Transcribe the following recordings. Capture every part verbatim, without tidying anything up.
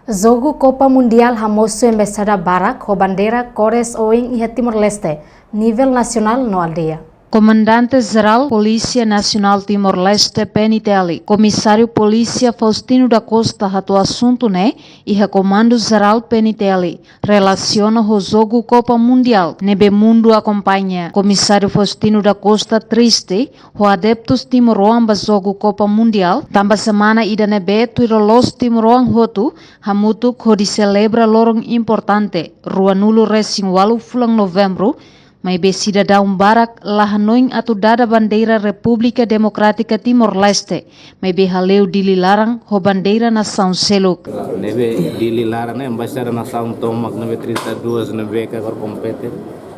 Jogu Kopa Mundiál hamosu embaixada barak ho bandeira kores oin iha Timor-Leste, nivel nasionál no aldeia. Komandante Jerál Polísia Nasionál Timor-Leste, P N T L, Komisáriu Polísia Faustino da Costa hato'o asuntu ne'e iha Komandu Jerál P N T L, relasiona ho Jogu Kopa Mundiál ne'ebé mundu akompaña. Komisáriu Faustino da Costa triste ho adeptus timoroan ba Jogu Kopa Mundiál, tanba semana ida ne'ebé tuir loloos timoroan hotu hamutuk hodi selebra loron importante, ruanulu resin ualu fulan Novembru, maibé sidadaun barak la hanoin atu dada bandeira Repúblika Demokrátika Timor-Leste, maibé hale'u Dili laran ho bandeira nasaun seluk. Ne'ebé Dili laran ne'e embaixada nasaun tomak ne'ebé trinta e duas ne'ebé ka agora kompete,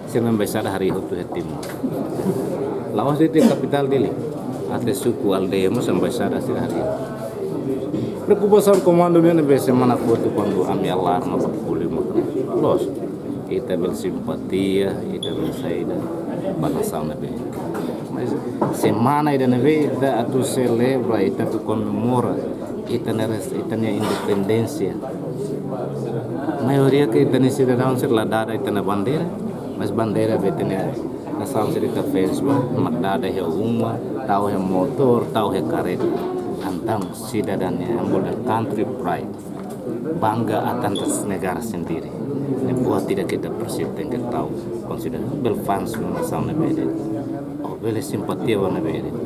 sira-nia embaixada harii hotu iha Timor. La'ós de'it iha kapitál Dili, até suku aldeia mós embaixada sira harii. Preokupasaun komandu nian ne'ebé semana kotuk kuandu ami alarma ba públiku mak ne'e. Loos, ita bele simpatia, ita bele saida ba nasaun ne'ebé. Mas semana ida ne'ebé ita atu selebra, ita atu komemora ita-nia res-, ita-nia independénsia. Maioria ke ita-nia sidadaun sira la dada ita-nia bandeira, mas bandeira be ita-nia nasaun sira ita fans ba, mak dada iha uma, tau iha motór, tau iha kareta. Entaun sidadania, humble, country pride. Bangga atas negara sendiri. Ne'e buat ida ke ita presiza tenke tau konsidera. Bele fans ba nasaun ne'ebé de'it, ou bele simpatia ba ne'ebé de'it.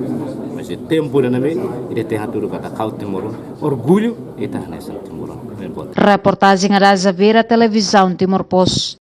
Mas iha tempu ida ne'ebé, ita tenke hatudu katak ha'u timoroan, orgullu ita hanesan timoroan. Ne'e buat. Reportajen Adaza Vera, Televizaun Timor Post.